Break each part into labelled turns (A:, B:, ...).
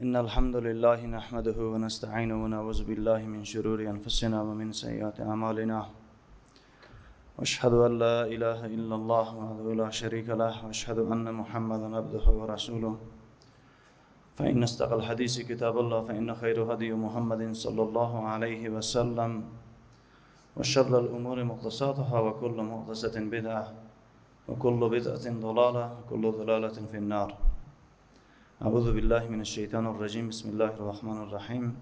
A: إن الحمد لله نحمده ونستعينه ونعوذ بالله من شرور أنفسنا ومن سيئات أعمالنا، وأشهد أن لا إله إلا الله وحده لا شريك له، وأشهد أن محمدا عبده ورسوله. فإن أصدق الحديث كتاب الله، فإن خير هدي محمد صلى الله عليه وسلم، وشر الأمور محدثاتها، وكل محدثة بدعة، وكل بدعة ضلالة، وكل ضلالة في النار. أعوذ بالله من الشيطان الرجيم. بسم الله الرحمن الرحيم.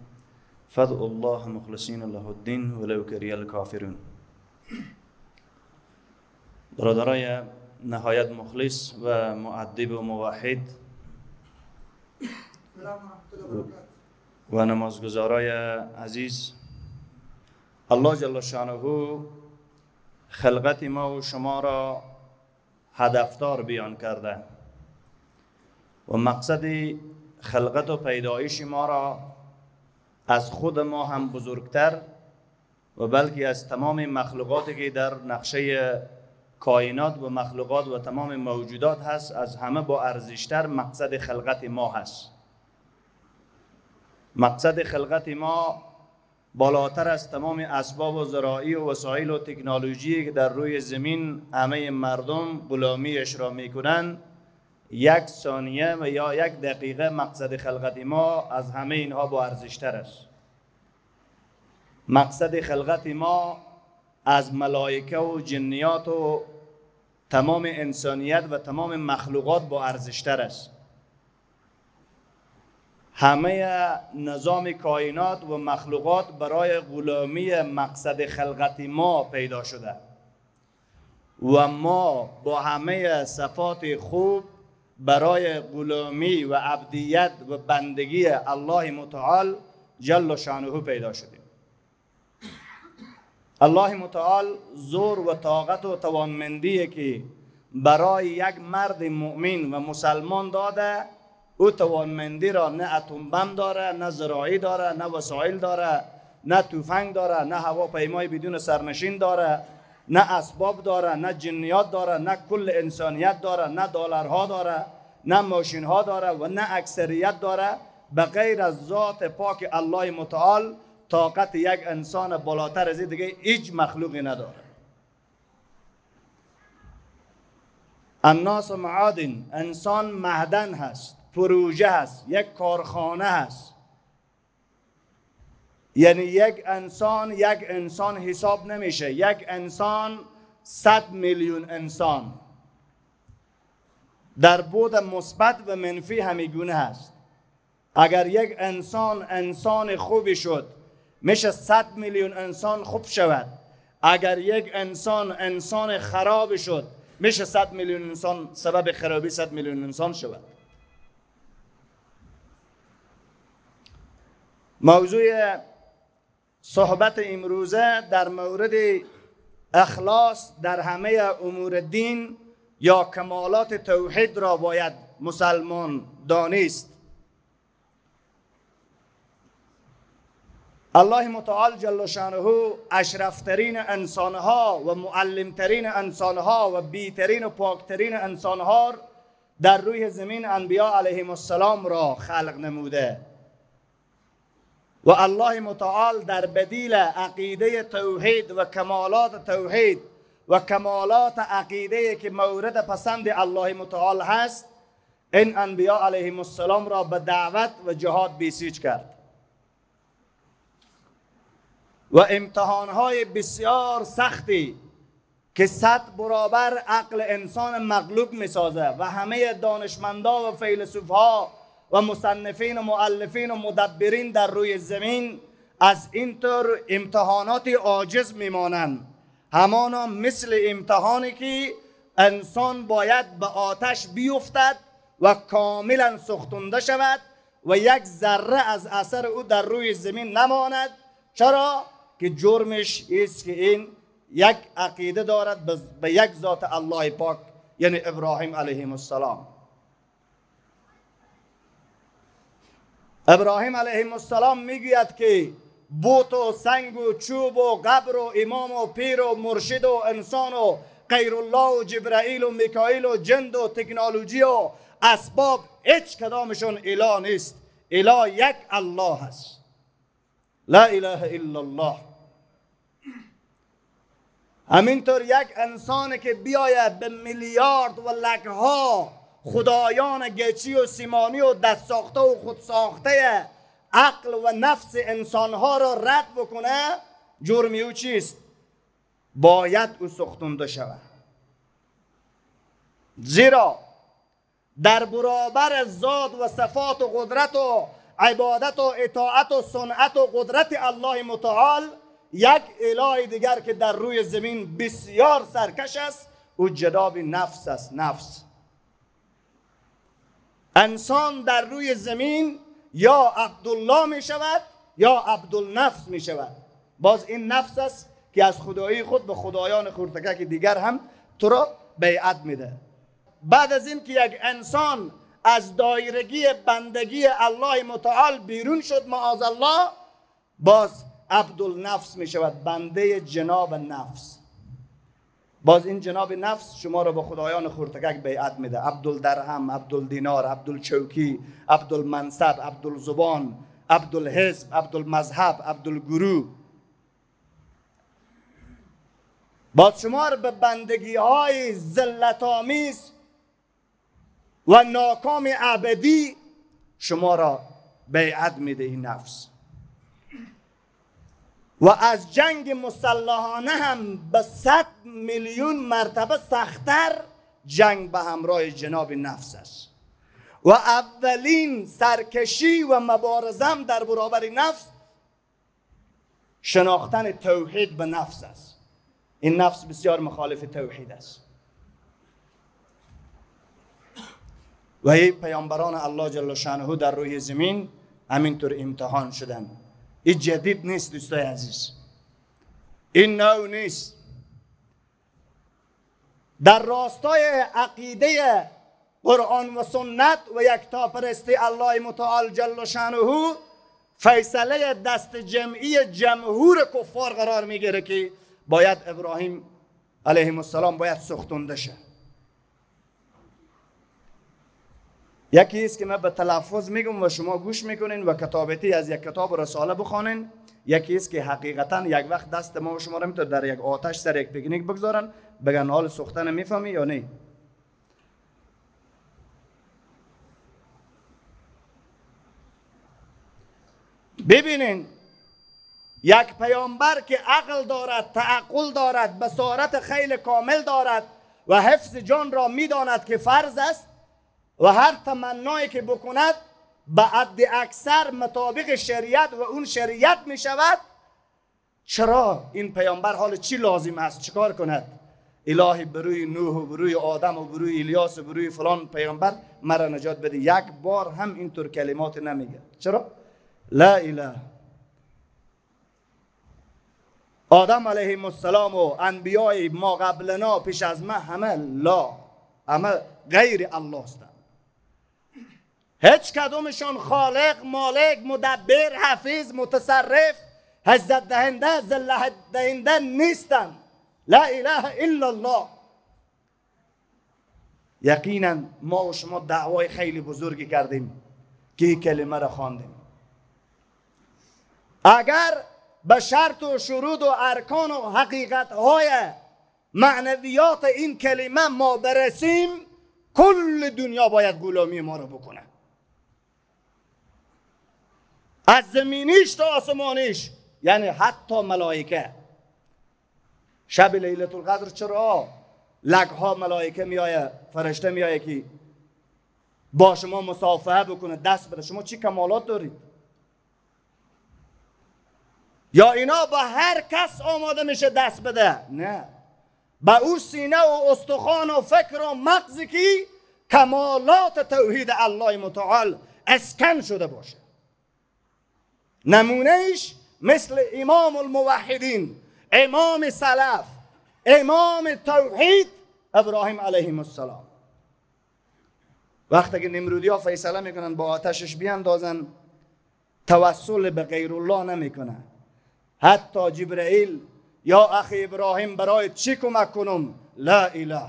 A: فادعوا الله مخلصين له الدين ولو كره الكافرون. برادرای نهایت مخلص و مؤدب و موحد و نمازگزارای عزیز، الله جل شانه خلقت ما و شما را هدفدار بیان کرده و مقصد خلقت و پیدایش ما را از خود ما هم بزرگتر و بلکه از تمام مخلوقاتی که در نقشه کائنات و مخلوقات و تمام موجودات هست، از همه با ارزشتر مقصد خلقت ما هست. مقصد خلقت ما بالاتر از تمام اسباب و زراعی و وسایل و تکنولوژی که در روی زمین همه مردم غلامیش را میکنند، یک ثانیه و یا یک دقیقه مقصد خلقت ما از همه اینها با ارزشتر است. مقصد خلقت ما از ملائکه و جنیات و تمام انسانیت و تمام مخلوقات با ارزشتر است. همه نظام کائنات و مخلوقات برای غلامی مقصد خلقت ما پیدا شده و ما با همه صفات خوب برای غلامی و عبدیت و بندگی الله متعال جل شانه پیدا شدیم. الله متعال زور و طاقت و توانمندی که برای یک مرد مؤمن و مسلمان داده، او توانمندی را نه اتم بم داره، نه زراعی داره، نه وسایل داره، نه تفنگ داره، نه هواپیمای بدون سرنشین داره، نه اسباب داره، نه جنیات داره، نه کل انسانیت داره، نه دلارها داره، نه ماشینها داره و نه اکثریت داره. به غیر از ذات پاک الله متعال طاقت یک انسان بالاتر از دیگه هیچ مخلوقی نداره. الناس معادن، انسان معدن هست، پروژه هست، یک کارخانه هست. یعنی یک انسان یک انسان حساب نمیشه، یک انسان 100 میلیون انسان در بود مثبت و منفی همیگونه هست. اگر یک انسان انسان خوبی شد میشه 100 میلیون انسان خوب شود. اگر یک انسان انسان خراب شد میشه 100 میلیون انسان سبب خرابی 100 میلیون انسان شود. موضوع صحبت امروزه در مورد اخلاص در همه امور دین یا کمالات توحید را باید مسلمان دانست. الله متعال جل شانه اشرفترین انسانها و معلمترین انسانها و بیترین و پاکترین انسانها در روی زمین انبیا علیهم السلام را خلق نموده و الله متعال در بدیل عقیده توحید و کمالات توحید و کمالات عقیده که مورد پسند الله متعال هست، این انبیا علیهم السلام را به دعوت و جهاد بیسیج کرد و امتحانهای بسیار سختی که 100 برابر عقل انسان مغلوب میسازه و همه دانشمندا و فیلسوفها و مصنفین و مؤلفین و مدبرین در روی زمین از اینطور امتحانات عاجز میمانند. همانا مثل امتحانی که انسان باید به آتش بیفتد و کاملا سوختنده شود و یک ذره از اثر او در روی زمین نماند. چرا؟ که جرمش است که این یک عقیده دارد به یک ذات الله پاک، یعنی ابراهیم علیه السلام. ابراهیم علیه السلام میگوید که بت و سنگ و چوب و قبر و امام و پیر و مرشد و انسان و غیر الله و جبرائیل و میکائیل و جند و تکنولوژی و اسباب هیچ کدامشون اله نیست. اله یک الله است. لا اله الا الله. همینطور یک انسان که بیاید به میلیارد و لکها خدایان گچی و سیمانی و دست ساخته و خود ساخته عقل و نفس انسانها را رد بکنه، جرم او چیست؟ باید او سختونده شود. زیرا در برابر ذات و صفات و قدرت و عبادت و اطاعت و صنعت و قدرت الله متعال یک اله دیگر که در روی زمین بسیار سرکش است، او جناب نفس است. نفس انسان در روی زمین یا عبدالله می شود یا عبدالنفس می شود. باز این نفس است که از خدایی خود به خدایان خردکک دیگر هم تو را بیعت میده. بعد از این که یک انسان از دایرگی بندگی الله متعال بیرون شد، معاذ الله، باز عبدالنفس می شود، بنده جناب نفس. باز این جناب نفس شما را به خدایان خردکک بیعت میده. عبدالدرهم، عبدالدینار، عبدالچوکی، عبدالمنصب، عبدالزبان، عبدالحزب، عبدالمذهب، عبدالگروه. باز شما را به بندگی های ذلت آمیز و ناکام ابدی شما را بیعت میده این نفس. و از جنگ مسلحانه هم به 100 میلیون مرتبه سخت‌تر جنگ به همراه جناب نفس است. و اولین سرکشی و مبارزه در برابر نفس شناختن توحید به نفس است. این نفس بسیار مخالف توحید است. و این پیامبران الله جل شانه در روی زمین همینطور امتحان شدند. این جدید نیست دوستای عزیز، این نو نیست. در راستای عقیده قرآن و سنت و یکتاپرستی الله متعال جل شانه فیصله دست جمعی جمهور کفار قرار میگیره که باید ابراهیم علیه السلام باید سختونده شه. یکی است که من به تلفظ میگم و شما گوش میکنین و کتابتی از یک کتاب رساله بخوانین. یکی است که حقیقتا یک وقت دست ما و شما را میتونه در یک آتش سر یک پیکنیک بگذارن، بگن حال سوختن میفهمی یا نه. ببینین یک پیامبر که عقل دارد، تعقل دارد، بصارت خیلی کامل دارد و حفظ جان را میداند که فرض است و هر تمنایی که بکند به حد اکثر مطابق شریعت و اون شریعت می شود. چرا این پیامبر حال چی لازم است؟ چیکار کند؟ الهی بروی نوح و بروی آدم و بروی الیاس و بروی فلان پیامبر مرا نجات بده. یک بار هم اینطور کلمات نمیگه. چرا؟ لا اله. آدم علیه السلام و انبیای ما قبلنا پیش از ما همه لا، همه غیر الله هستند. هیچ کدومشان خالق، مالک، مدبر، حفیظ، متصرف، عزت دهنده، ذلت دهنده نیستند. لا اله الا الله. یقینا ما و شما دعوای خیلی بزرگی کردیم که این کلمه را خواندیم. اگر به شرط و شروط و ارکان و حقیقت‌های معنویات این کلمه ما برسیم، کل دنیا باید غلامی ما رو بکنه، از زمینیش تا آسمانیش، یعنی حتی ملائکه. شب لیلة القدر چرا لک‌ها ملائکه میایه، فرشته میایه که با شما مصافحه بکنه، دست بده؟ شما چی کمالات دارید؟ یا اینا با هر کس آماده میشه دست بده؟ نه، با او سینه و استخوان و فکر و مغزی که کمالات توحید الله متعال اسکن شده باشه. نمونهش مثل امام الموحدین، امام سلف، امام توحید ابراهیم علیه السلام. وقتی که نمرودی ها فیصله میکنن با آتشش بیاندازن، توسل به غیر الله نمیکنن. حتی جبرئیل یا اخی ابراهیم برای چی کمک کنم؟ لا اله.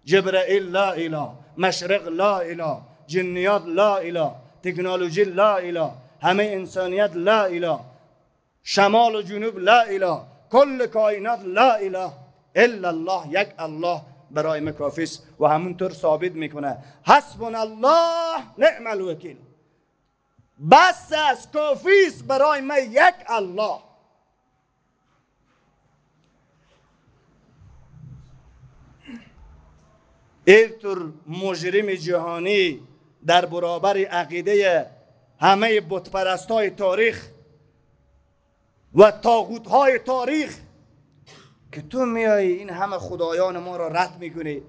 A: جبرئیل لا اله، مشرق لا اله، جنیات لا اله، تکنولوژی لا اله، همه انسانیت لا اله، شمال و جنوب لا اله، کل کائنات لا اله الا الله، یک الله برای ما کافی است. و همونطور ثابت میکنه حسبنا الله نعم الوکیل، بس است، کافی است برای ما یک الله. اینطور مجرم جهانی در برابر عقیده همه بتپرستای تاریخ و طاغوت‌های تاریخ که تو میایی این همه خدایان ما را رد میکنی،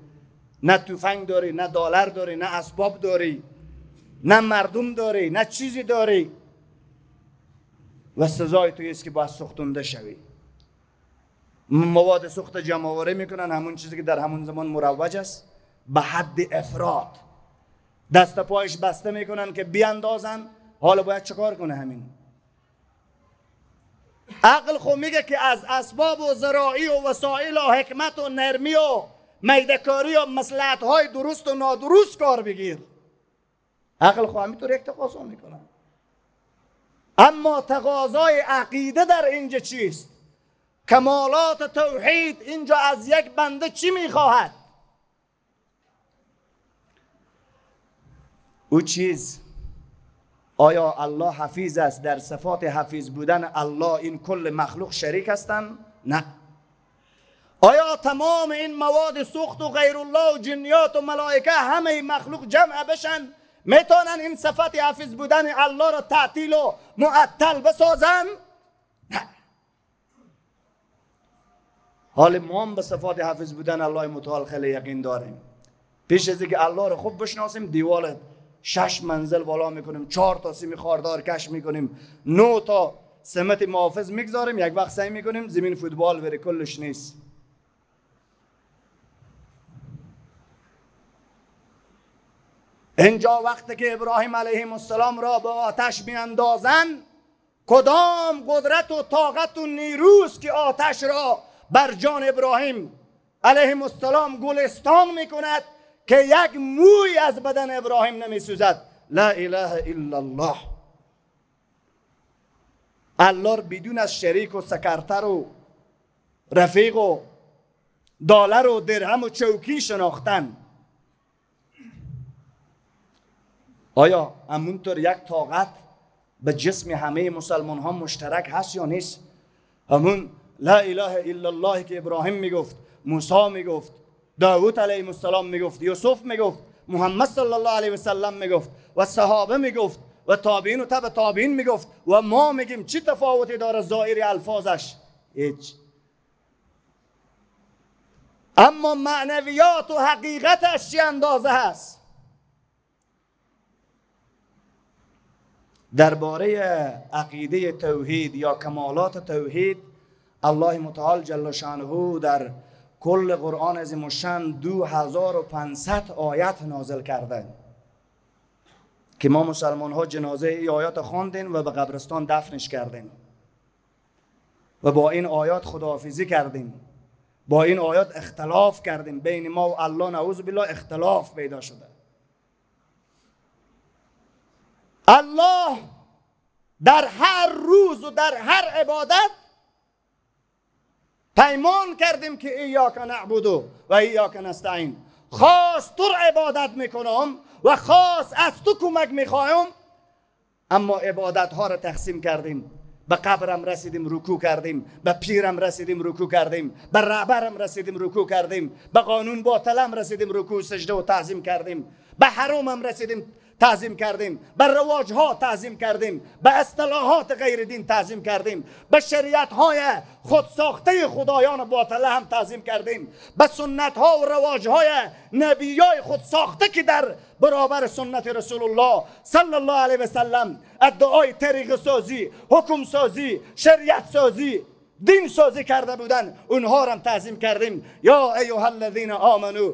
A: نه تفنگ داری، نه دلار داری، نه اسباب داری، نه مردم داری، نه چیزی داری، و سزای توی است که باید سوختونده شوی. مواد سوخت جمع آوری میکنن، همون چیزی که در همون زمان مروج است، به حد افراد دست پایش بسته میکنن که بیاندازن. حالا باید چکار کنه؟ همین عقل خو میگه که از اسباب و ذرائع و وسایل و حکمت و نرمی و میدهکاری و مصلحت های درست و نادرست کار بگیر. عقل خو همینطور یک تقاضا میکنه. اما تقاضای عقیده در اینجا چیست؟ کمالات توحید اینجا از یک بنده چی میخواهد؟ او چیز، آیا الله حفیظ است؟ در صفات حفیظ بودن الله این کل مخلوق شریک هستند؟ نه. آیا تمام این مواد سوخت و غیر الله و جنیات و ملائکه همه مخلوق جمع بشن میتونن این صفات حفیظ بودن الله را تعطیل و معطل بسازن؟ نه. حال ما هم به صفات حفیظ بودن الله متعال خیلی یقین داریم. پیش از اینکه الله را خوب بشناسیم دیوال 6 منزل بالا میکنیم، 4 تا سیم خاردار کش میکنیم، 9 تا سمت محافظ میگذاریم، یک وقت سعی میکنیم زمین فوتبال بره، کلش نیست. اینجا وقتی که ابراهیم علیه السلام را به آتش میاندازن، کدام قدرت و طاقت و نیروست که آتش را بر جان ابراهیم علیه السلام گلستان میکند که یک موی از بدن ابراهیم نمیسوزد؟ لا اله الا الله. الله بدون از شریک و سکرتر و رفیق و دلار و درهم و چوکی شناختن. آیا همونطور یک طاقت به جسم همه مسلمان ها مشترک هست یا نیست؟ همون لا اله الا الله که ابراهیم میگفت، موسی میگفت، داوود علیه السلام میگفت، یوسف میگفت، محمد صلی الله علیه و سلم میگفت و صحابه میگفت و تابعین و تبع تابعین میگفت و ما میگیم. چی تفاوتی داره ظاهر الفاظش؟ هیچ. اما معنویات و حقیقتش چی اندازه هست؟ درباره عقیده توحید یا کمالات توحید الله متعال جل شانه در کل قرآن عظیم الشان 2500 آیت نازل کرده که ما مسلمان ها جنازه ای آیات خواندیم و به قبرستان دفنش کردیم و با این آیات خداحافظی کردیم، با این آیات اختلاف کردیم، بین ما و الله نعوذ بالله اختلاف پیدا شده. الله در هر روز و در هر عبادت پیمان کردیم که ایاک نعبد و ایاک نستعین، خاص تو عبادت میکنم و خاص از تو کمک میخوایم. اما عبادت ها را تقسیم کردیم، به قبرم رسیدیم رکوع کردیم، به پیرم رسیدیم رکوع کردیم، به رهبرم رسیدیم رکوع کردیم، به قانون باطلم رسیدیم رکوع سجده و تعظیم کردیم، به حرامم رسیدیم تعظیم کردیم، به رواج ها تعظیم کردیم، به اصطلاحات غیر دین تعظیم کردیم، به شریعت های خود ساخته خدایان باطله هم تعظیم کردیم، به سنت ها و رواج های نبیای خود ساخته که در برابر سنت رسول الله صلی الله علیه و سلم ادعای طریق سازی، حکم سازی، شریعت سازی، دین سازی کرده بودن، اونها را هم تعظیم کردیم. یا ایها الذین آمنو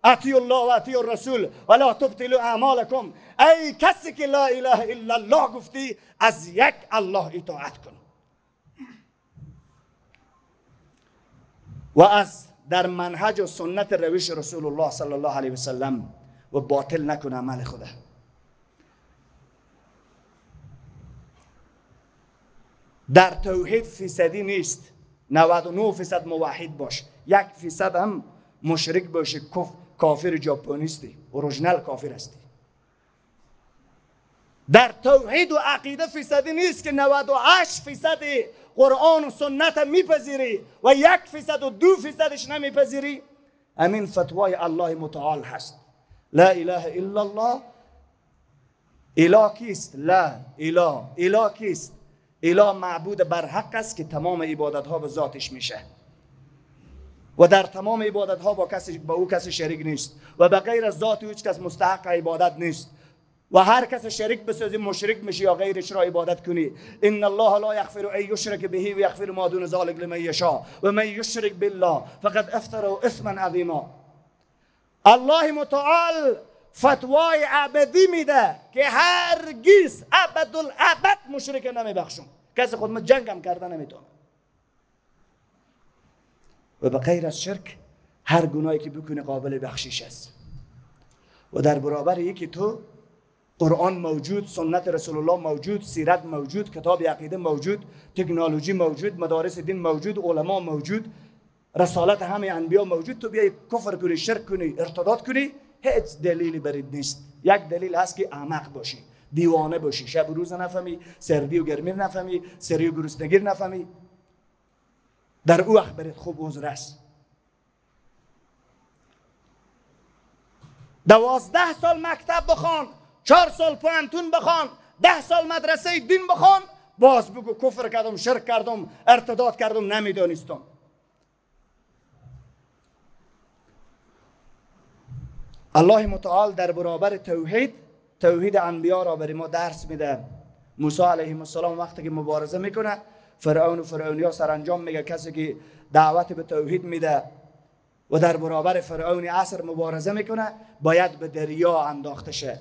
A: اطیعوا الله و اطیعوا الرسول ولا تبطلوا اعمالکم. ای کسی که لا اله الا الله گفتی، از یک الله اطاعت کن و از در منهج و سنت روش رسول الله صلی الله علیه و سلم و باطل نکن عمل خدا. در توحید فیصدی نیست، 99% موحد باش، 1% هم مشرک باشی، کافر ژاپنیستی، اورجینال کافر هستی. در توحید و عقیده فیصدی نیست که 98% قرآن و سنت میپذیری و 1% و 2%ش نمیپذیری. امین فتوای الله متعال هست. لا اله الا الله. اله کیست؟ لا اله. اله کیست؟ اله معبود برحق است که تمام عبادت ها به ذاتش میشه و در تمام عبادت ها با او کسی شریک نیست و به غیر از ذات هیچ کس مستحق عبادت نیست و هر کس شریک بسازی مشرک میشی یا غیرش را عبادت کنی. ان الله لا یغفر ان یشرک به و یغفر ما دون ذلک لمن یشاء و من یشرک بالله فقد افترى اثما عظیما. الله متعال فتوای ابدی میده که هرگز ابدالابد مشرک نمیبخشم، کسی خود ما جنگم کرده نمیتونه. و به غیر از شرک هر گناهی که بکنی قابل بخشش است. و در برابر یکی تو قرآن موجود، سنت رسول الله موجود، سیرت موجود، کتاب عقیده موجود، تکنولوژی موجود، مدارس دین موجود، علما موجود، رسالت همه انبیا موجود، تو بیای کفر کنی، شرک کنی، ارتداد کنی، هیچ دلیلی برید نیست. یک دلیل هست که احمق باشی، دیوانه باشی، شب و روز نفهمی، سردی و گرمی نفهمی، سری و گرسنگی نفهمی، در او وقت برید خوب عذر است. 12 سال مکتب بخوان، 4 سال پوهنتون بخوان، 10 سال مدرسه دین بخوان، باز بگو کفر کردم، شرک کردم، ارتداد کردم، نمیدانستم. الله متعال در برابر توحید، توحید انبیا را برای ما درس میده. موسی علیه السلام وقتی که مبارزه میکنه، فرعون و فرعونیا سرانجام میگه کسی که دعوت به توحید میده و در برابر فرعون عصر مبارزه میکنه باید به دریا انداخته شه.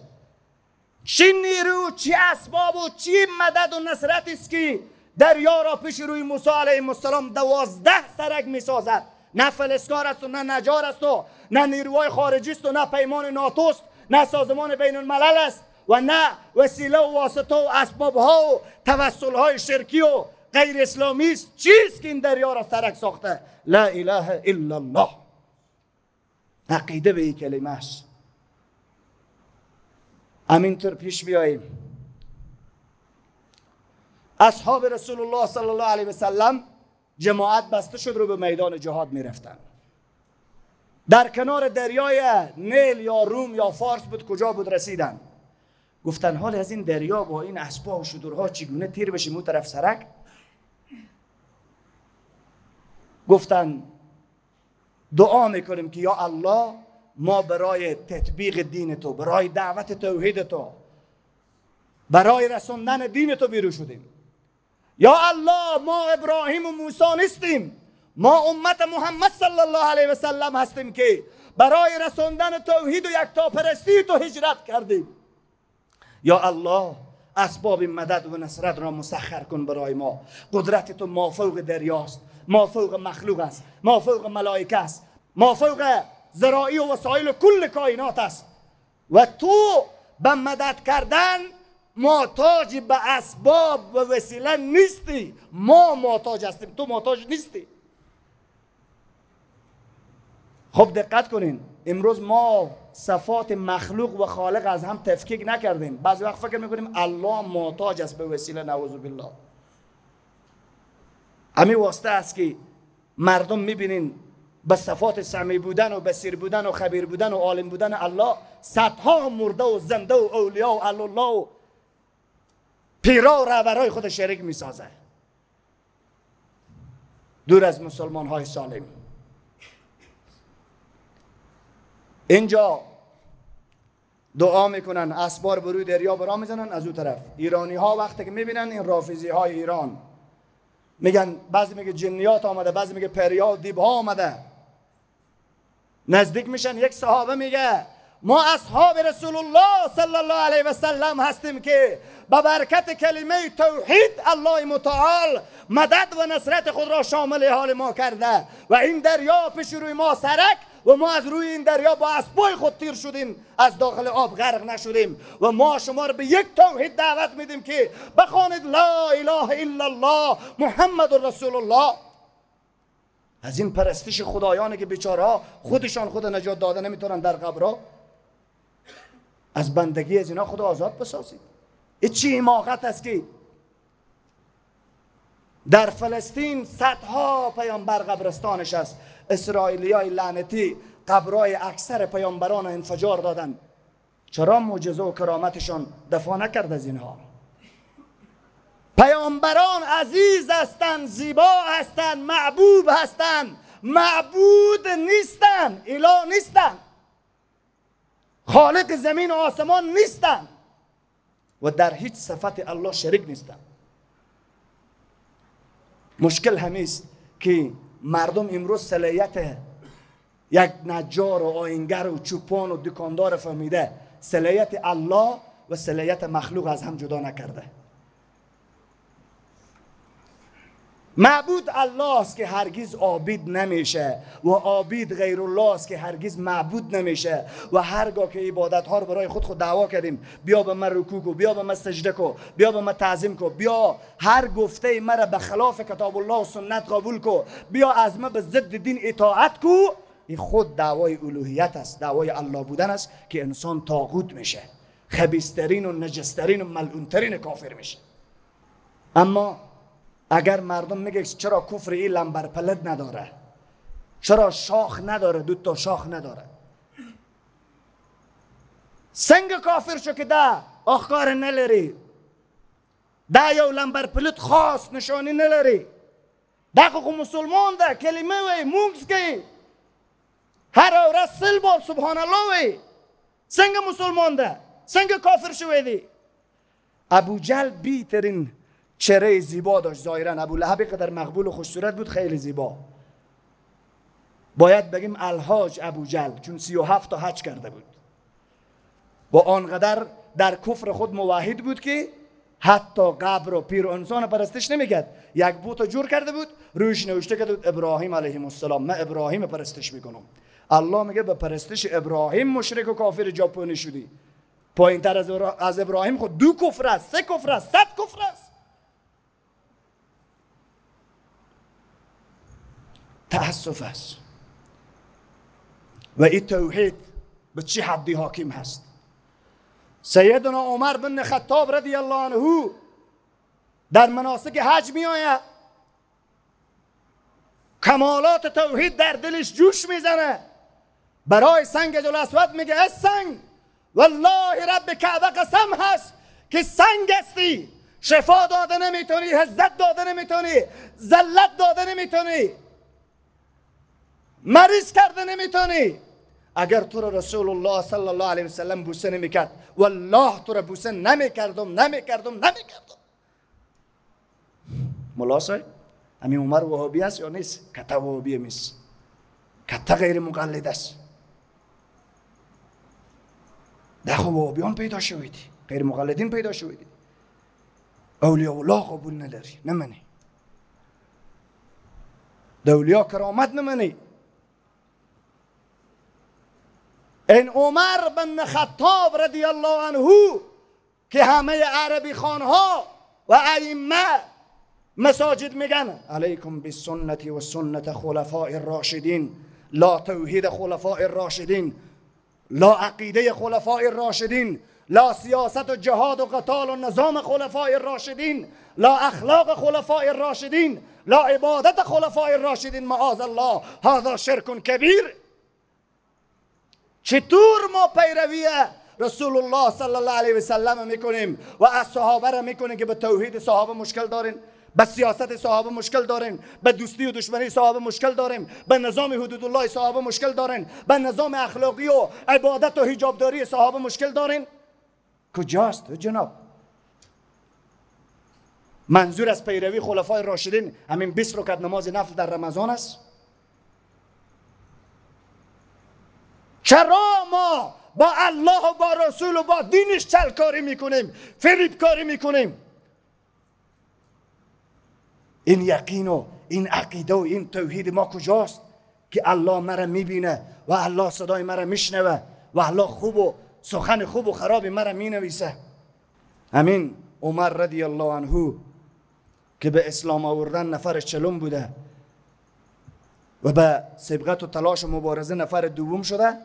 A: چی نیرو، چی اسباب و چی مدد و نصرت است که دریا را پیش روی موسی علیه السلام 12 سرک میسازد. نه فلسکار است و نه نجار است و نه نیروهای خارجی است و نه پیمان ناتو است، نه سازمان بین الملل است و نه وسیله و واسطه و اسباب ها و توسل های شرکی و غیر اسلامی است. چیست که این دریا را سرک ساخته؟ لا اله الا الله. عقیده به این کلمه است. همینطور پیش بیاییم. اصحاب رسول الله صلی الله علیه و سلم جماعت بسته شد رو به میدان جهاد میرفتن. در کنار دریای نیل یا روم یا فارس بود، کجا بود، رسیدن. گفتن حال از این دریا با این اسبا و شترها چگونه تیر بشیم اون طرف سرک؟ گفتن دعا میکنیم که یا الله ما برای تطبیق دین تو، برای دعوت توحید تو، برای رساندن دین تو بیرون شدیم. یا الله ما ابراهیم و موسی نیستیم، ما امت محمد صلی الله علیه و سلم هستیم که برای رساندن توحید و یکتاپرستی تو هجرت کردیم. یا الله اسباب مدد و نصرت را مسخر کن برای ما. قدرت تو ما فوق دریاست، ما فوق مخلوق است، ما فوق ملائکه است، ما فوق ذرائع و وسایل کل کائنات است و تو به مدد کردن محتاج به اسباب و وسیله نیستی. ما محتاج هستیم، تو محتاج نیستی. خب دقت کنین، امروز ما صفات مخلوق و خالق از هم تفکیک نکردیم. بعضی وقت فکر میکنیم الله محتاج است به وسیله، نعوذ بالله. همین واسطه است که مردم میبینین به صفات سمیع بودن و بصیر بودن و خبیر بودن و عالم بودن الله صدها مرده و زنده و اولیا و الله و پیرا و رهبرای خود شریک میسازه، دور از مسلمان های سالم. اینجا دعا میکنن، اسبار بروی دریا برا میزنن. از اون طرف ایرانی ها وقتی که میبینن این رافضی های ایران میگن، بعضی میگه جنیات آمده، بعضی میگه پریا و دیبها آمده، نزدیک میشن. یک صحابه میگه ما اصحاب رسول الله صلی الله علیه و سلم هستیم که به برکت کلمه توحید الله متعال مدد و نصرت خود را شامل حال ما کرده و این دریا پیش روی ما سرک و ما از روی این دریا با اسبای خود تیر شدیم، از داخل آب غرق نشدیم و ما شما رو به یک توحید دعوت میدیم که بخوانید لا اله الا الله محمد رسول الله. از این پرستش خدایانی که بیچاره‌ها خودشان خود نجات داده نمیتونن در قبرها، از بندگی از اینا خدا آزاد بسازید. این چی حماقت است که در فلسطین صدها پیامبر قبرستانش است. اسرائیلیای لعنتی قبرای اکثر پیامبران انفجار دادن. چرا معجزه و کرامتشان دفاع نکرد از اینها؟ پیامبران عزیز هستند، زیبا هستند، معبوب هستند، معبود نیستند، اله نیستند، خالق زمین و آسمان نیستند و در هیچ صفت الله شریک نیستند. مشکل همیست که مردم امروز صلاحیت یک نجار و آینگر و چوپان و دکاندار فهمیده، صلاحیت الله و صلاحیت مخلوق از هم جدا نکرده. معبود الله است که هرگز عابد نمیشه و عابد غیر الله است که هرگز معبود نمیشه. و هرگاه که عبادت ها رو برای خود دعوا کردیم، بیا به من رکوع کو، بیا به من سجده کو، بیا به من تعظیم کو، بیا هر گفته مرا به خلاف کتاب الله و سنت قبول کو، بیا از من به ضد دین اطاعت کو، این خود دعوای الوهیت است، دعوای الله بودن است که انسان طاغوت میشه، خبیث‌ترین و نجسترین و ملعونترین کافر میشه. اما اگر مردم میگه چرا کفر این لمبر پلد نداره، چرا شاخ نداره، دو تا شاخ نداره، سنگ کافر شو که ده آخکار نلری، ده یو لمبر پلد خاص نشانی نلری، ده خو مسلمان ده کلمه وی مونږ کوي هر ورځ 100 بار سبحان الله وی، څنګه مسلمان ده، څنګه کافر شوی دی؟ ابو جهل بیترین چهره زیبا داشت ظاهرا. ابو لهب قدر مقبول و خوش صورت بود، خیلی زیبا. باید بگیم الحاج ابو جهل، چون 37 تا حج کرده بود و آنقدر در کفر خود موحد بود که حتی قبر و پیر و انسان پرستش نمیکرد. یک بت جور کرده بود، رویش نوشته کرده بود ابراهیم علیه السلام، من ابراهیم پرستش میکنم. الله میگه به پرستش ابراهیم مشرک و کافر ژاپنی شدی. پایین تر از ابراهیم خود 2 کفر است، 3 کفر است، 100 کفر است. تأسف است. و این توحید به چه حدی حاکم هست؟ سیدنا عمر بن خطاب رضی الله عنه در مناسک حج می آید، کمالات توحید در دلش جوش میزنه، برای سنگ حجر الاسود میگه از سنگ والله رب کعبه قسم هست که سنگ هستی، شفا داده نمیتونی، عزت داده نمیتونی، ذلت داده نمیتونی، مریض کرده نمیتونی. اگر تو رو رسول الله صلی الله علیه وسلم بوسه نمیکرد، والله تو رو بوسه نمیکردم نمیکردم نمیکردم. ملا صاحب همین عمر وهابی است یا نیست؟ کته وهابی نیست، کته غیر مقلد است. ده خو وهابیان پیدا شویدی، غیر مقلدین پیدا شویدی، اولیاء الله قبول نداری، نمانی، د اولیا کرامت نمانی. این عمر بن خطاب رضی الله عنه که همه عربی خانها و ائمه مساجد میگن علیکم بالسنت و سنت خلفاء الراشدین، لا توحید خلفاء الراشدین، لا عقیده خلفاء الراشدین، لا سیاست و جهاد و قتال و نظام خلفاء الراشدین، لا اخلاق خلفاء الراشدین، لا عبادت خلفاء الراشدین، معاذ الله هذا شرک کبیر. چطور ما پیروی رسول الله صلی الله علیه و سلم میکنیم و از صحابه را میکنیم که به توحید صحابه مشکل دارین، به سیاست صحابه مشکل دارین، به دوستی و دشمنی صحابه مشکل داریم، به نظام حدود الله صحابه مشکل دارین، به نظام اخلاقی و عبادت و حجابداری صحابه مشکل دارین؟ کجاست جناب؟ منظور از پیروی خلفای راشدین همین 20 رکعت نماز نفل در رمضان است؟ چرا ما با الله و با رسول و با دینش چلکاری میکنیم، فریبکاری میکنیم؟ این یقین و این عقیده و این توحید ما کجاست؟ که الله مرا میبینه و الله صدای مرا میشنوه و الله خوب و سخن خوب و خراب مرا مینویسه. همین عمر رضی الله عنه که به اسلام آوردن نفر 40 بوده و به سبقت و تلاش و مبارزه نفر دوم شده،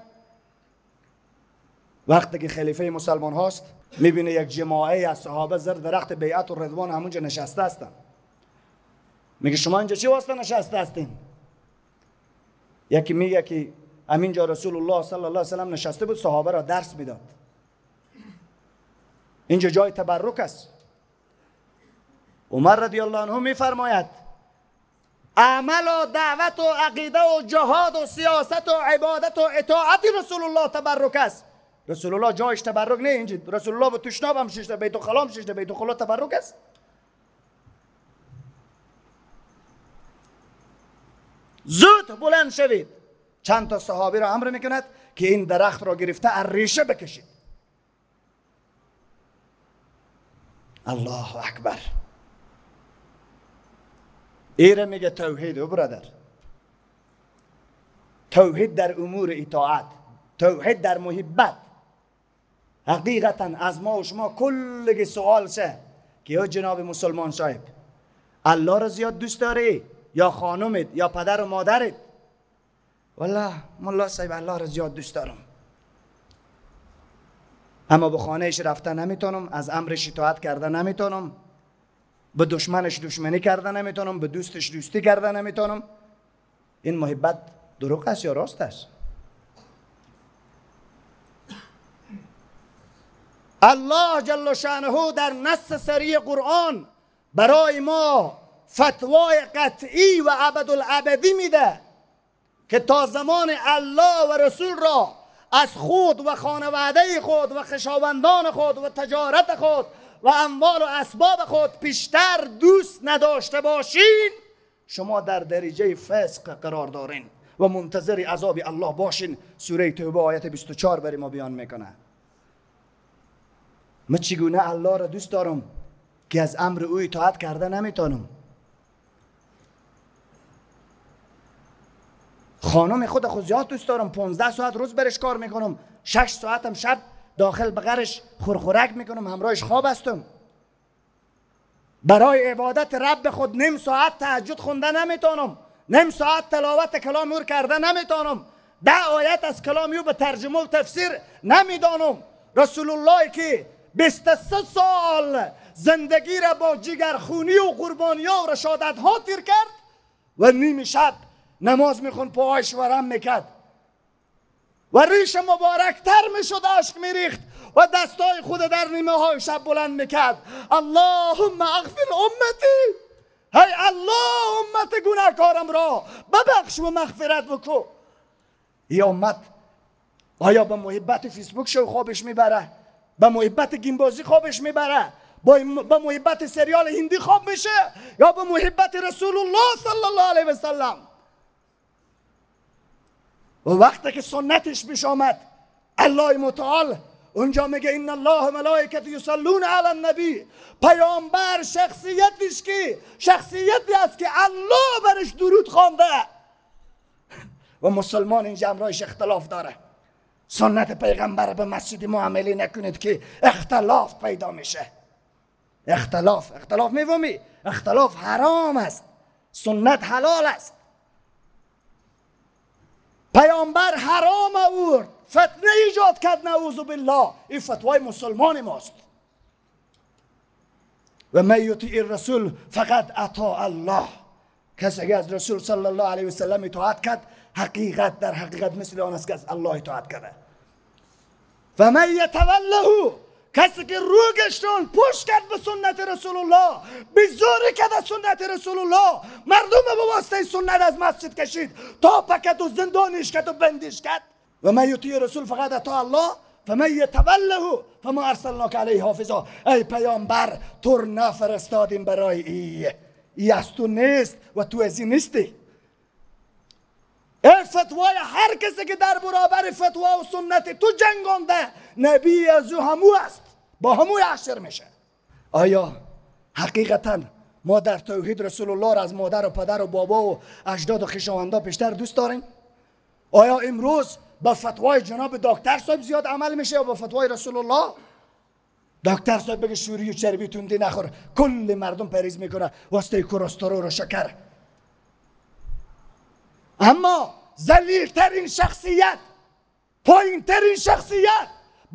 A: وقتی که خلیفه مسلمان هاست میبینه یک جماعه از صحابه زیر درخت بیعت و رضوان همونجا نشسته هستن. میگه شما اینجا چی واسطه نشسته هستین؟ یکی میگه که همینجا رسول الله صلی الله علیه و سلم نشسته بود، صحابه را درس میداد، اینجا جای تبرک است. عمر رضی الله عنه میفرماید عمل و دعوت و عقیده و جهاد و سیاست و عبادت و اطاعت رسول الله تبرک است. رسول الله جایش تبرک نه، اینجا رسول الله به تشناب هم ششته، بیت الخلا ششته، بیت الخلا تبرک است. زود بلند شوید. چند تا صحابی را امر میکند که این درخت را گرفته از ریشه بکشید. الله اکبر. ایره میگه توحید او برادر، توحید در امور اطاعت، توحید در محبت. حقیقتا از ما و شما کلگی سوال شه که یا جناب مسلمان صاحب، الله را زیاد دوست داری یا خانمت یا پدر و مادرت؟ والله ملا صاحب الله را زیاد دوست دارم، اما به خانهش رفته نمیتونم، از امرش اطاعت کرده نمیتونم، به دشمنش دشمنی کرده نمیتونم، به دوستش دوستی کرده نمیتونم. این محبت دروغ است یا راست است؟ الله جل شانه در نص سریع قرآن برای ما فتوای قطعی و ابدالابدی میده که تا زمان الله و رسول را از خود و خانواده خود و خویشاوندان خود و تجارت خود و اموال و اسباب خود پیشتر دوست نداشته باشین، شما در درجه فسق قرار دارین و منتظر عذاب الله باشین. سوره توبه آیت 24 برای ما بیان میکنه. من چگونه الله را دوست دارم که از امر او اطاعت کرده نمیتونم؟ خانم خود زیاد دوست دارم، 15 ساعت روز برش کار میکنم، 6 ساعتم شب داخل بغرش خورخورک میکنم، همراهش خواب هستم. برای عبادت رب خود نیم ساعت تهجد خونده نمیتونم، نیم ساعت تلاوت کلام او کرده نمیتونم، 10 آیت از کلام او به ترجمه و تفسیر نمیدانم. رسول الله که 23 سال زندگی را با جگرخونی و قربانی و رشادت ها تیر کرد و نیم شب نماز میخوند، پاهایش ورم میکرد و ریش مبارک تر میشد، اشک میریخت و دستای خود در نیمه های شب بلند میکرد. اللهم اغفر امتی، هی الله امت گناهکارم را ببخش و مغفرت بکن. ای امت آیا به محبت فیسبوک شو خوابش میبره؟ به محبت گیمبازی خوابش میبره؟ به محبت سریال هندی خواب میشه؟ یا به محبت رسول الله صلی الله علیه و سلم؟ و وقتی که سنتش پیش آمد، الله متعال اونجا میگه ان الله ملائکته یصلون علی النبی. پیامبر شخصیتش که شخصیتی است که الله برش درود خوانده و مسلمان اینجا امرایش اختلاف داره. سنت پیغمبر به مسجد معامله نکنید که اختلاف پیدا میشه. اختلاف میفهمی؟ اختلاف حرام است، سنت حلال است. پیامبر حرام آورد، فتنه ایجاد کرد، نعوذ بالله. این فتوای مسلمان ماست. و من یطیع الرسول فقد اطاع الله. کسی که از رسول صلی الله علیه و سلم اطاعت کرد، حقیقت در حقیقت مثل آن است که از الله اطاعت کرده. و من یتوله، کسی که رو گشتون پشت کرد به سنت رسول الله، بیزاری کرد از سنت رسول الله، مردم به واسطه سنت از مسجد کشید تا پکت و زندانیش کرد و بندیش کرد. و من یطیع رسول فقط اطاع الله فمن یتوله فما ارسلناک علیه حافظا. ای پیامبر، تو نفرستادیم برای ای از تو نیست و تو از این نیستی. ای فتوای هر کسی که در برابر فتوا و سنت تو جنگانده، نبی از او همو است، با همو حشر میشه. آیا حقیقتا ما در توحید رسول الله را از مادر و پدر و بابا و اجداد و خویشاوندا بیشتر دوست داریم؟ آیا امروز با فتوای جناب دکتر صاحب زیاد عمل میشه یا با فتوای رسول الله؟ دکتر صاحب بگه شوری و چربی تندی نخور، کل مردم پریز میکنه واسطه کلسترول و شکر. اما ذلیل ترین شخصیت، پایین ترین شخصیت،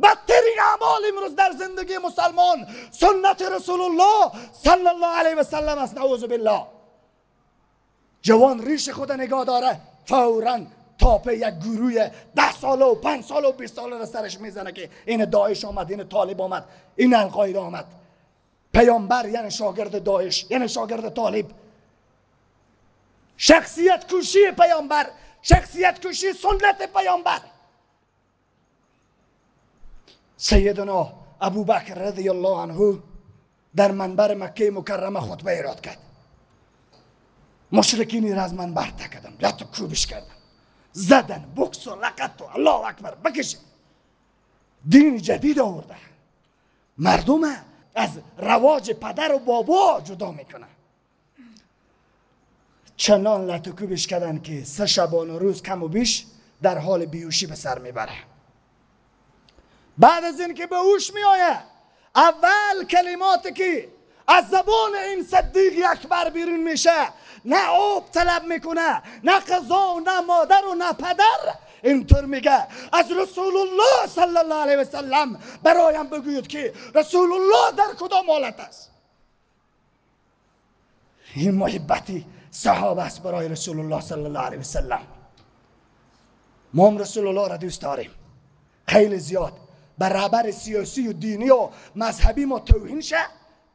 A: بدترین اعمال امروز در زندگی مسلمان سنت رسول الله صلی الله علیه و سلم است. نعوذ بالله. جوان ریش خود نگاه داره، فوراً تاپه یک گروه 10 ساله و 5 ساله و 20 ساله را سرش میزنه که این داعش آمد، این طالب آمد، این القاعده آمد. پیامبر یعنی شاگرد داعش، یعنی شاگرد طالب. شخصیت کشی پیامبر، شخصیت کشی سنت پیامبر. سیدنا ابوبکر رضی الله عنه در منبر مکه مکرمه خطبه ایراد کرد. مشرکین را از منبر تکدم، لطو کوبش کردن، زدن، بکس و لقت و الله اکبر بکشید. دین جدید آورده، مردم از رواج پدر و بابا جدا میکنه. چنان لطو کوبش کردن که 3 شبانه روز کم و بیش در حال بیهوشی به سر میبره. بعد از اینکه به هوش میآید، اول کلماتی که از زبان این صدیق اکبر بیرون میشه، نه آب طلب میکنه، نه غذا و نه مادر و نه پدر، اینطور میگه از رسول الله صلی الله علیه و سلم برایم بگویید که رسول الله در کدام حالت است. این محبتی صحابه است برای رسول الله صلی الله علیه و سلم. ما هم رسول الله را دوست داریم خیلی زیاد. به رهبر سیاسی و دینی و مذهبی ما توهین شه،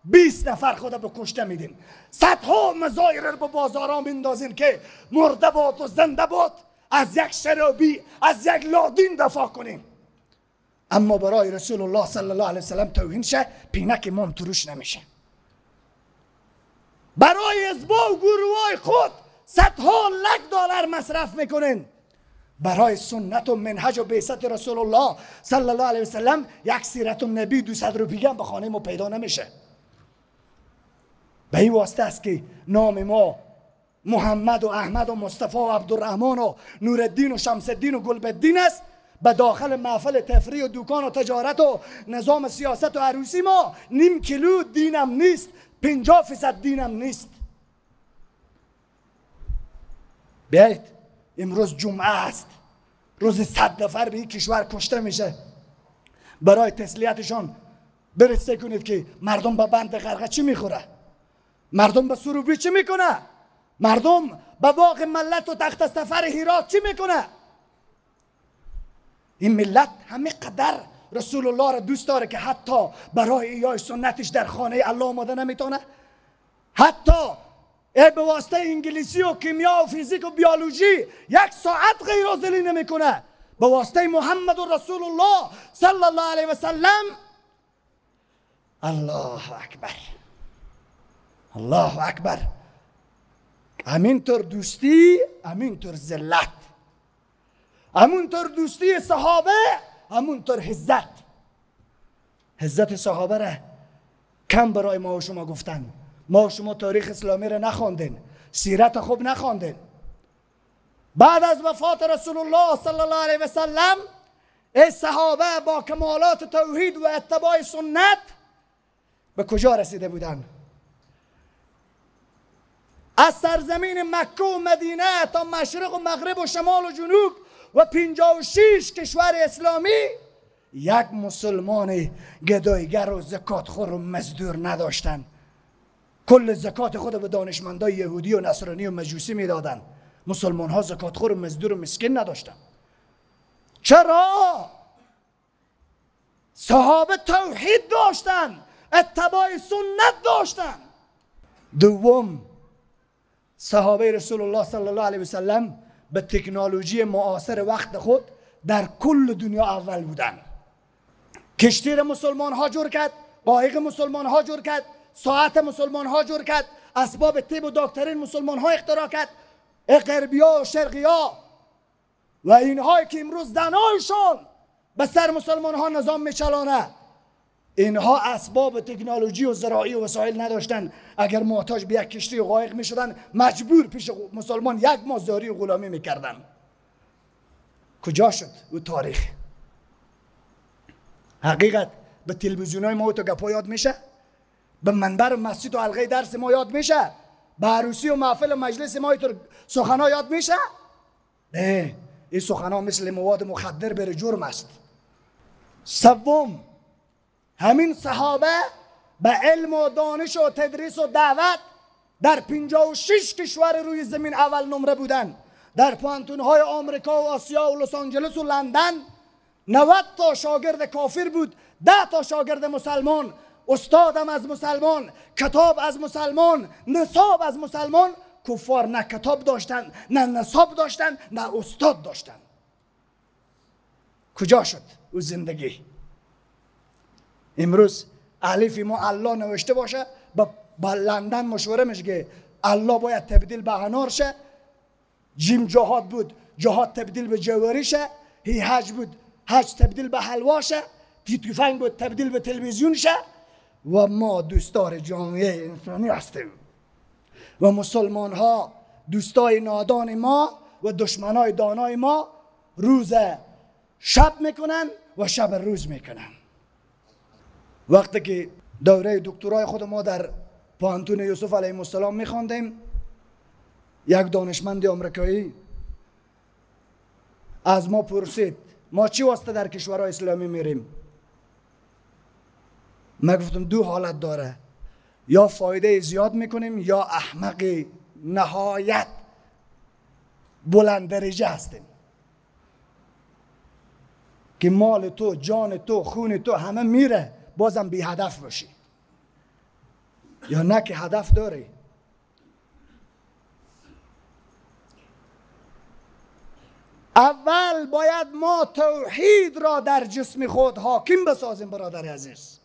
A: 20 نفر خود به کشته میدیم، صدها مزایر رو به بازارا میندازیم که مرده باد و زنده باد، از یک شرابی، از یک لادین دفاع کنیم. اما برای رسول الله صلی الله علیه وسلم توهین شه، پینک ما هم تروش نمیشه. برای حزبا و گروهای خود صدها لک دلار مصرف میکنین، برای سنت و منهج و بعثت رسول الله صلی الله علیه وسلم یک سیرت النبی 200 روپیه هم به خانه ما پیدا نمیشه. به این واسطه است که نام ما محمد و احمد و مصطفی و عبدالرحمن و نورالدین و شمس الدین و گلبدین است. به داخل محفل تفریح و دکان و تجارت و نظام سیاست و عروسی ما نیم کیلو دینم نیست، 50% دینم نیست. بیایید امروز جمعه است، روز 100 نفر به این کشور کشته میشه. برای تسلیتشان برسه کنید که مردم به بند غرقه چی میخوره، مردم به سروبی چی میکنه، مردم به باغ ملت و تخت سفر هرات چی میکنه. این ملت همه قدر رسول الله را دوست داره که حتی برای ایای سنتش در خانه الله آماده نمیتونه. حتی به واسطه انگلیسی و کیمیا و فیزیک و بیولوژی 1 ساعت غیر حاضری نمیکنه. به واسطه محمد رسول الله صلی الله علیه و سلم. الله اکبر، الله اکبر. همینطور دوستی، همینطور ذلت، همونطور دوستی صحابه، همونطور عزت. عزت صحابه را کم برای ما و شما گفتن. ما و شما تاریخ اسلامی را نخواندین، سیرت خوب نخواندین. بعد از وفات رسول الله صلی الله علیه و سلم، ای صحابه با کمالات توحید و اتباع سنت به کجا رسیده بودند؟ از سرزمین مکه و مدینه تا مشرق و مغرب و شمال و جنوب و 56 کشور اسلامی یک مسلمان گدایگر و زکات خور و مزدور نداشتند. کل زکات خود به دانشمندای یهودی و نصرانی و مجوسی میدادند. مسلمان ها زکات خور و مزدور و مسکین نداشتند. چرا؟ صحابه توحید داشتند، اتباع سنت داشتند. دوم، صحابه رسول الله صلی الله علیه و سلم به تکنولوژی معاصر وقت خود در کل دنیا اول بودند. کشتی را مسلمان ها جور کرد، قایق مسلمان ها جور کرد، ساعت مسلمان ها جور کرد، اسباب طب و دکترین مسلمان ها اختراع کرد. غربی ها و شرقی ها و اینهایی که امروز زنایشان به سر مسلمان ها نظام میچلانه، اینها اسباب تکنولوژی و زراعی و وسایل نداشتن. اگر محتاج به یک کشتی و قایق میشدن، مجبور پیش مسلمان یک ماه زاری و غلامی میکردن. کجا شد او تاریخ؟ حقیقت به تلویزیون های ما تو گپا یاد میشه؟ به منبر و مسجد و حلقه درس ما یاد میشه؟ به عروسی و محفل و مجلس ما تو سخنا یاد میشه؟ نه، این سخنا مثل مواد مخدر بر جرم است. سوم، همین صحابه به علم و دانش و تدریس و دعوت در 56 کشور روی زمین اول نمره بودن. در پوهنتون‌های آمریکا و آسیا و لس آنجلس و لندن 90 تا شاگرد کافر بود، 10 تا شاگرد مسلمان. استادم از مسلمان، کتاب از مسلمان، نصاب از مسلمان. کفار نه کتاب داشتن، نه نصاب داشتن، نه استاد داشتن. کجا شد او زندگی؟ امروز الف ما الله نوشته باشه، با لندن مشوره میشه که الله باید تبدیل به انار شه، جیم جهاد بود جهاد تبدیل به جواری شه، هی حج بود حج تبدیل به حلوا شه، تی تفنگ بود تبدیل به تلویزیون شه. و ما دوستدار جامعه انسانی هستیم و مسلمان ها دوستای نادان ما و دشمنای دانای ما روز شب میکنن و شب روز میکنن. وقتی که دوره دکترای خود ما در پوهنتون یوسف علیه السلام میخواندیم، یک دانشمند آمریکایی از ما پرسید ما چی واسطه در کشورهای اسلامی میریم؟ ما گفتم دو حالت داره، یا فایده زیاد میکنیم یا احمق نهایت بلند درجه هستیم که مال تو، جان تو، خون تو همه میره، بازم بی هدف باشی، یا نه که هدف داری. اول باید ما توحید را در جسم خود حاکم بسازیم. برادر عزیز،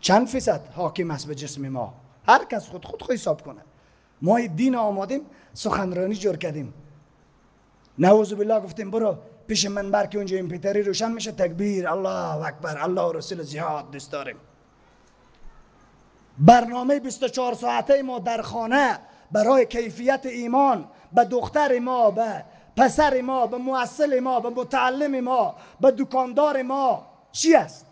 A: چند فیصد حاکم است به جسم ما؟ هر کس خود خود حساب کنه. ما دین آمادیم، سخنرانی جور کردیم، نعوذ بالله گفتیم برو پیش منبر که اونجا امپیتری روشن میشه، تکبیر، الله اکبر، الله رسول زیاد دوست داریم. برنامه 24 ساعته ما در خانه برای کیفیت ایمان به دختر ما، به پسر ما، به محصل ما، به متعلم ما، به دکاندار ما چی است؟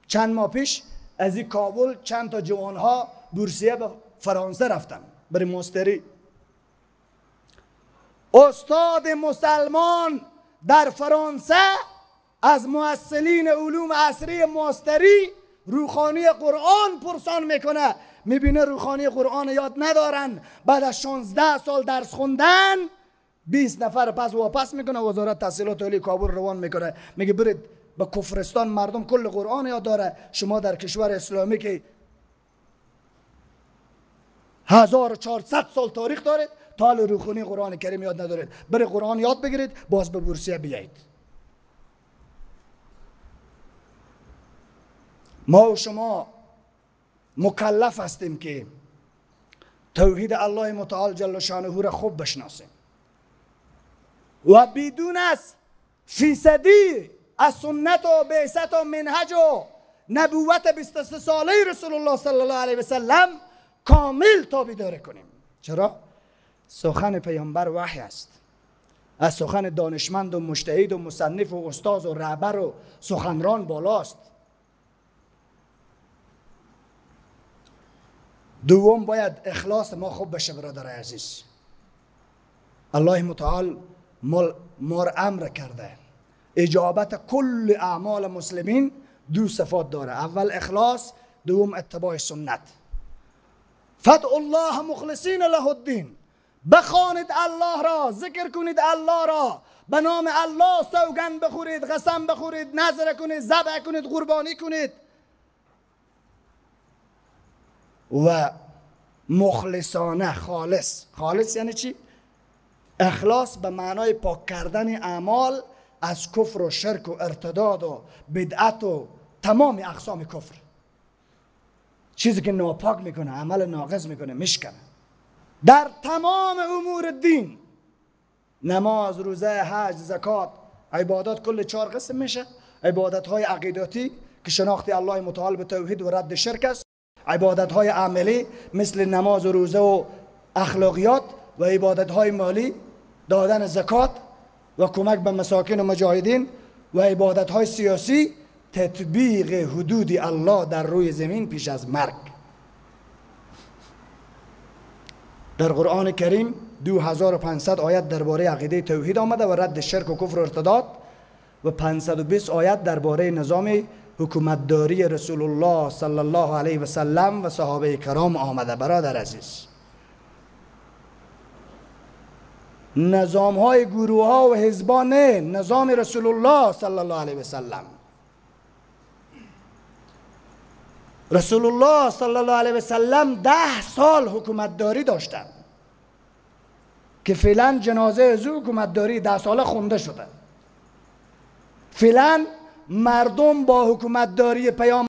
A: چند ماه پیش از این کابل چند تا جوانها بورسیه به فرانسه رفتن برای ماستری. استاد مسلمان در فرانسه از محصلین علوم عصری ماستری روخانی قرآن پرسان میکنه، میبینه روخانی قرآن یاد ندارن. بعد از 16 سال درس خوندن 20 نفر پس واپس میکنه، وزارت تحصیلات عالی کابل روان میکنه، میگه برید به کفرستان مردم کل قرآن یاد داره، شما در کشور اسلامی که 1400 سال تاریخ دارید تا حال روخونی قرآن کریم یاد ندارید، برای قرآن یاد بگیرید باز به بورسیه بیایید. ما و شما مکلف هستیم که توحید الله متعال جل شانه را خوب بشناسیم و بدون از فیصدی از سنت و بعثت و منهج و نبوت 23 ساله رسول الله صلی الله علیه و سلم کامل تابعداری کنیم. چرا؟ سخن پیامبر وحی است. از سخن دانشمند و مجتهد و مصنف و استاد و رهبر و سخنران بالاست. دوم، باید اخلاص ما خوب بشه برادر عزیز. الله متعال ما را امر کرده اجابت کل اعمال مسلمین دو صفات داره، اول اخلاص، دوم اتباع سنت. فدعوا الله مخلصین له الدین، بخوانید الله را، ذکر کنید الله را، به نام الله سوگند بخورید، قسم بخورید، نذر کنید، ذبح کنید، قربانی کنید و مخلصانه، خالص. خالص یعنی چی؟ اخلاص به معنای پاک کردن اعمال از کفر و شرک و ارتداد و بدعت و تمام اقسام کفر، چیزی که ناپاک میکنه، عمل ناقض میکنه، میشکنه. در تمام امور دین، نماز، روزه، حج، زکات، عبادات کل 4 قسم میشه. عبادت های عقیداتی که شناخت الله متعال به توحید و رد شرک است، عبادت های عملی مثل نماز و روزه و اخلاقیات و عبادت‌های مالی، دادن زکات و کمک به مساکین و مجاهدین و عبادت‌های سیاسی، تطبیق حدود الله در روی زمین پیش از مرگ. در قرآن کریم 2500 آیت درباره عقیده توحید آمده و رد شرک و کفر و ارتداد و 520 آیت درباره نظام حکومتداری رسول الله صلی الله علیه و سلم و صحابه کرام آمده. برادر عزیز، نظام های گروه ها و حزبان نه، نظام رسول الله صلی الله علیه و سلم. رسول الله صلی الله علیه و سلم 10 سال حکومتداری داشتند که فعلا جنازه از او حکومتداری 10 ساله خونده شده. فعلا مردم با حکومتداری پیامبر